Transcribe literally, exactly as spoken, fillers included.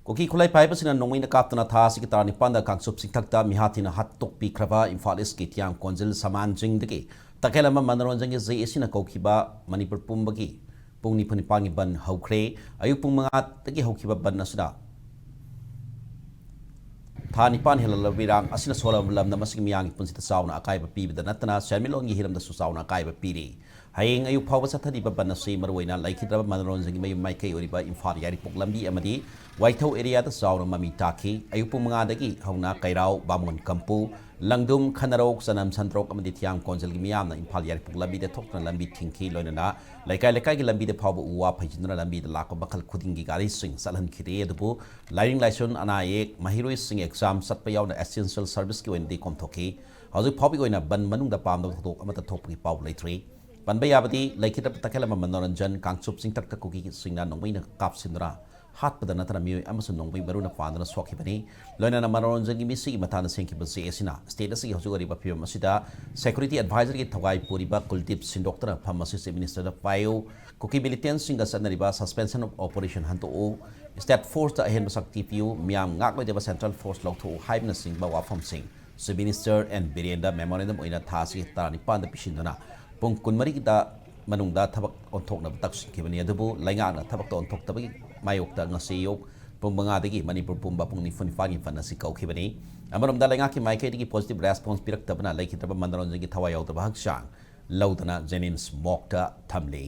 ꯀꯨꯀꯤ ꯈꯨꯠꯂꯥꯏ ꯄꯥꯏꯕꯁꯤꯡꯅ ꯅꯣꯡꯃꯩꯅ ꯀꯥꯞꯇꯨꯅ ꯊꯥ ꯑꯁꯤꯒꯤ ꯇꯔꯥꯅꯤꯄꯥꯟꯗ ꯀꯥꯡꯆꯨꯞ ꯆꯤꯡꯊꯛꯇ ꯃꯤꯍꯥꯠ ꯊꯤꯅ ꯍꯥꯠꯇꯣꯛꯄꯤꯈ꯭ꯔꯕ ꯏꯝꯐꯥꯜ ꯏꯁꯀꯤ ꯊꯤꯌꯥꯝ ꯀꯣꯟꯖꯤꯜ ꯁꯃꯥꯟꯁꯤꯡꯗꯒꯤ ꯇꯈꯦꯜ ꯑꯃ ꯃꯅꯣꯔꯟꯖꯟꯒꯤ ꯖꯦ ꯑꯦ ꯁꯤꯅ ꯀꯧꯈꯤꯕ ꯃꯅꯤꯄꯨꯔ ꯄꯨꯝꯕꯒꯤ ꯄꯨꯡ ꯅꯤꯐꯨ ꯅꯤꯄꯥꯟꯒꯤ ꯕꯟ ꯍꯧꯈ꯭ꯔꯦ꯫ ꯑꯌꯨꯛ ꯄꯨꯡ ꯃꯉꯥꯗꯒꯤ ꯍꯧꯈꯤꯕ ꯕꯟ ꯑꯁꯤꯗ ꯊꯥ ꯅꯤꯄꯥꯟ ꯍꯦꯜꯂꯛꯂꯕ ꯏꯔꯥꯡ ꯑꯁꯤꯅ ꯁꯣꯛꯍꯜꯂꯕ ꯂꯝꯗꯝ ꯑꯁꯤꯒꯤ ꯃꯤꯌꯥꯝꯒꯤ ꯄꯨꯟꯁꯤꯗ ꯆꯥꯎꯅ ꯑꯀꯥꯏꯕ ꯄꯤꯕꯗ ꯅꯠꯇꯅ ꯁꯦꯟꯃꯤꯠꯂꯣꯟꯒꯤ ꯍꯤꯔꯝꯗꯁꯨ ꯆꯥꯎꯅ ꯑꯀꯥꯏꯕ ꯄꯤꯔꯤ꯫ ꯍꯌꯦꯡ ꯑꯌꯨꯛ ꯐꯥꯎꯕ ꯆꯠꯊꯔꯤꯕ ꯕꯟ ꯑꯁꯤ ꯃꯔꯨꯑꯣꯏꯅ ꯂꯩꯈꯤꯗ꯭ꯔꯕ ꯃꯅꯣꯔꯟꯖꯟꯒꯤ ꯃꯌꯨꯝ ꯃꯥꯏꯀꯩ ꯑꯣꯏꯔꯤꯕ ꯏꯝꯐꯥꯜ ꯌꯥꯏꯔꯤꯄꯣꯛ ꯂꯝꯕꯤ ꯑꯃꯗꯤ ꯋꯥꯏꯊꯧ ꯑꯦꯔꯤꯌꯥꯗ ꯆꯥꯎꯅ ꯃꯃꯤ ꯇꯥꯈꯤ꯫ ꯑꯌꯨꯛ ꯄꯨꯡ ꯃꯉꯥꯗꯒꯤ ꯍꯧꯅ ꯀꯩꯔꯥꯎ, ꯕꯥꯃꯣꯟ ꯀꯝꯄꯨ, ꯂꯪꯗꯨꯝ, ꯈꯅꯔꯣꯛ, ꯆꯅꯝ ꯁꯟꯗ꯭ꯔꯣꯛ ꯑꯃꯗꯤ ꯊꯤꯌꯥꯝ ꯀꯣꯟꯖꯜꯒꯤ ꯃꯤꯌꯥꯝꯅ ꯏꯝꯐꯥꯜ ꯌꯥꯏꯔꯤꯄꯣꯛ ꯂꯝꯕꯤꯗ ꯊꯣꯛꯇꯨꯅ ꯂꯝꯕꯤ ꯊꯤꯡꯈꯤ꯫ ꯂꯣꯏꯅꯅ ꯂꯩꯀꯥꯏ ꯂꯩꯀꯥꯏꯒꯤ ꯂꯝꯕꯤꯗ ꯐꯥꯎꯕ ꯎ ꯋꯥ ꯐꯩꯖꯤꯟꯗꯨꯅ ꯂꯝꯕꯤꯗ ꯂꯥꯛꯄ ꯃꯈꯜ ꯈꯨꯗꯤꯡꯒꯤ ꯒꯥꯔꯤꯁꯤꯡ ꯆꯠꯍꯟꯈꯤꯗꯦ꯫ ꯑꯗꯨꯕꯨ ꯂꯥꯏꯅꯤꯡ ꯂꯥꯏꯁꯣꯟ, ꯑꯅꯥ ꯑꯌꯦꯛ, ꯃꯍꯩꯔꯣꯏꯁꯤꯡ ꯑꯦꯛꯖꯥꯝ ꯆꯠꯄ ꯌꯥꯎꯅ ꯑꯦꯁꯦꯟꯁꯤꯌꯦꯜ ꯁꯔꯚꯤꯁꯀꯤ ꯑꯣꯏꯅꯗꯤ ꯀꯣꯝꯊꯣꯛꯈꯤ꯫ ꯍꯧꯖꯤꯛ ꯐꯥꯎꯕꯒꯤ ꯑꯣꯏꯅ ꯕꯟ ꯃꯅꯨꯡꯗ ꯄꯥꯝꯗꯕ ꯊꯧꯗꯣꯛ ꯑꯃꯠꯇ ꯊꯣꯛꯄꯒꯤ ꯄꯥꯎ ꯂꯩꯇ꯭ꯔꯤ꯫ ꯄꯟꯕ ꯌꯥꯕꯗꯤ ꯂꯩꯈꯤꯗ꯭ꯔꯕ ꯇꯈꯦꯜꯂꯝꯕ ꯃꯅꯣꯔꯟꯖꯟ ꯀꯥꯡꯆꯨꯞ ꯆꯤꯡꯊꯛꯇ ꯀꯨꯀꯤꯁꯤꯡꯅ ꯅꯣꯡꯃꯩꯅ ꯀꯥꯞꯁꯤꯟꯗꯨꯅ ꯍꯥꯠꯄꯗ ꯅꯠꯇꯅ ꯃꯤꯑꯣꯏ ꯑꯃꯁꯨ ꯅꯣꯡꯃꯩ ꯃꯔꯨꯅ ꯄꯥꯟꯗꯨꯅ ꯁꯣꯛꯈꯤꯕꯅꯤ꯫ ꯂꯣꯏꯅꯅ ꯃꯅꯣꯔꯟꯖꯟꯒꯤ ꯃꯤꯁꯤꯒꯤ ꯃꯇꯥꯡꯗ ꯁꯦꯝꯈꯤꯕ ꯆꯦ ꯑꯁꯤꯅ ꯁ꯭ꯇꯦꯠ ꯑꯁꯤꯒꯤ ꯍꯧꯖꯤꯛ ꯑꯣꯏꯔꯤꯕ ꯐꯤꯕꯝ ꯑꯁꯤꯗ ꯁꯦꯀ꯭ꯌꯨꯔꯤꯇꯤ ꯑꯦꯗꯚꯥꯏꯖꯔꯒꯤ ꯊꯧꯒꯥꯏ ꯄꯨꯔꯤꯕ ꯀꯨꯜꯗꯤꯞ ꯁꯤꯟꯗꯣꯛꯇꯨꯅ ꯐꯝ ꯑꯁꯤ ꯆꯤꯐ ꯃꯤꯅꯤꯁꯇꯔꯗ ꯄꯥꯏꯌꯨ, ꯀꯨꯀꯤ ꯃꯤꯂꯤꯇꯦꯟꯁꯤꯡꯒ ꯆꯠꯅꯔꯤꯕ ꯁꯁꯄꯦꯟꯁꯟ ꯑꯣꯐ ꯑꯣꯄꯔꯦꯁꯟ ꯍꯟꯗꯣꯛꯎ, ꯁ꯭ꯇꯦꯠ ꯐꯣꯔꯁꯇ ꯑꯍꯦꯟꯕ ꯁꯛꯇꯤ ꯄꯤꯌꯨ, ꯃꯤꯌꯥꯝ ꯉꯥꯛꯂꯣꯏꯗꯕ ꯁꯦꯟꯇ꯭ꯔꯦꯜ ꯐꯣꯔꯁ ꯂꯧꯊꯣꯛꯎ ꯍꯥꯏꯕꯅꯆꯤꯡꯕ ꯋꯥꯐꯝꯁꯤꯡ ꯆꯤꯐ ꯃꯤꯅꯤꯁꯇꯔ ꯑꯦꯟ ꯕꯤꯔꯦꯟꯗ ꯃꯦꯃꯣꯔꯦꯟꯗꯝ ꯑꯣꯏꯅ ꯊꯥ ꯑꯁꯤꯒꯤ ꯇꯔꯥꯅꯤꯄꯥꯟꯗ ꯄꯤꯁꯤꯟꯗꯨꯅ ꯄꯨꯡ ꯀꯨꯟꯃꯔꯤꯗ ꯃꯅꯨꯡꯗ ꯊꯕꯛ ꯑꯣꯟꯊꯣꯛꯅꯕ ꯇꯛꯁꯤꯟꯈꯤꯕꯅꯤ꯫ ꯑꯗꯨꯕꯨ ꯂꯩꯉꯥꯛꯅ ꯊꯕꯛꯇ ꯑꯣꯟꯊꯣꯛꯇꯕꯒꯤ ꯃꯥꯌꯣꯛꯇ ꯉꯁꯤ ꯑꯌꯨꯛ ꯄꯨꯡ ꯃꯉꯥꯗꯒꯤ ꯃꯅꯤꯄꯨꯔ ꯄꯨꯝꯕ ꯄꯨꯡ ꯅꯤꯐꯨ ꯅꯤꯄꯥꯟꯒꯤ ꯕꯟ ꯑꯁꯤ ꯀꯧꯈꯤꯕꯅꯤ꯫ ꯑꯃꯔꯣꯝꯗ ꯂꯩꯉꯥꯛꯀꯤ ꯃꯥꯏꯀꯩꯗꯒꯤ ꯄꯣꯖꯤꯇꯤꯚ ꯔꯦꯁꯄꯣꯟꯁ ꯄꯤꯔꯛꯇꯕꯅ ꯂꯩꯈꯤꯗ꯭ꯔꯕ ꯃꯅꯣꯔꯟꯖꯟꯒꯤ ꯊꯋꯥꯏ ꯌꯥꯎꯗꯕ ꯍꯛꯆꯥꯡ ꯂꯧꯗꯨꯅ ꯖꯦꯅꯤꯝꯁ ꯃꯣꯔꯒꯇ ꯊꯝꯂꯤ꯫